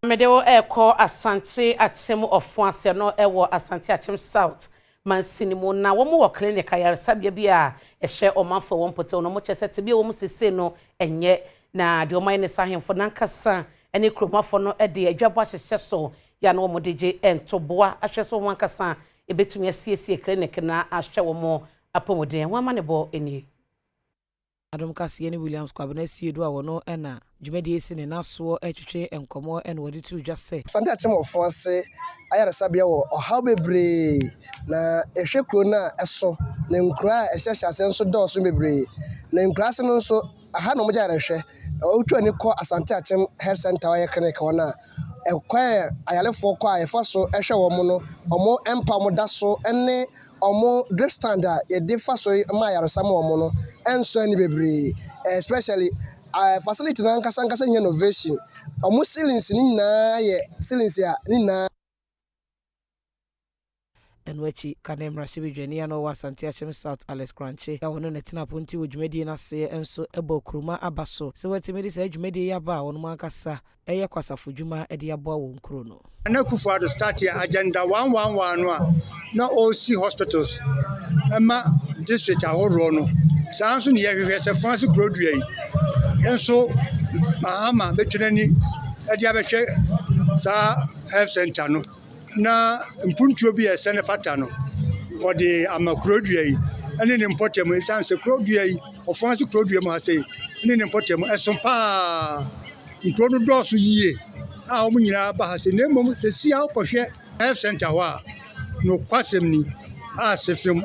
Mede wo ɛrekɔ Asante Akyem Ofoase no ɛwɔ Asante Akyem South mansini mu, na wɔn wɔ clinic ayaresabea bi a ɛhyɛ ɔmanfoɔ wɔn mpɔtam no. Wɔn kyerɛ sɛ tebea wɔn sese no ɛnyɛ, na deɛ wɔn ayɛ ne sɛ ahemfo nankasa ne kuromafoɔ no de adwabɔ ahyehyɛ so yɛ na wɔn de gye ntoboa ahwɛ so wɔn ankasa ebetumi asiesie clinic na ahwɛ wɔn apɔmuden ho ama ne bɔ nie. Adom Kaseɛ ne Williams Kwabena Asiedu a wɔno ɛna dwumadie si ne nasoɔ ɛtwetwe nkɔmmɔ ɛna wɔde to dwa sɛ Asante Akyem Ofoase ayaresabea wɔ ɔhaw bebree, na ɛhwɛ kuro no a ɛso na nkura a ɛhyɛhyɛ ase nso dɔɔso bebree, na nkura ase no nso aha na wɔgye ayarehwɛ. Wotu ani kɔ Asante Akyem Health Center a ɔyɛ clinic hɔ no a, ɛkwan a ayarefoɔ kɔ a yɛfa so hwɛ wɔn no, wɔn mpa a wɔda so ne wɔn drip stand a yɛde fa so ma ayaresa ma wɔn no ɛnsɔ ani bebree, especially facility no ankasa ankasa nyɛ renovation. Wɔn ceilings no nyinaa yɛ ceilings a ne nyinaa Ɛno akyi, kane mmarahyɛbadwani a na ɔwɔ Asante Akyem South, Alex Korankye, a wɔno ne tena aponti wɔ dwumadie no aseɛ nso bɔ kuroma aba so sɛ wɔatumi de saa dwumadie yi aba a wɔnom ankasa ɛyɛ kwasafo dwuma de aboa wɔn kuro no. Na Akufo-Addo start Agenda 111 no a na ɔresi hospitals ɛma district ahoroɔ no, saa nso ne yɛhwehwɛ sɛ Foase kurodua yi nso Mahama bɛtwe n'ani de abɛhwɛ saa health center no, na mpuntuo bi a ɛsɛ ne fata no wɔde ama kurodua yi ɛne ne mpɔtam, ɛsiane sɛ kurodua yi, Ɔfoase kurodua mu ha sei ne ne mpɔtam ɛso paa. Nkuro no dɔɔso yie a wɔn nyinaa ba ha sei, na mmom sɛsi a wokɔhwɛ health center hɔ a, nokwasɛm ni a sefem.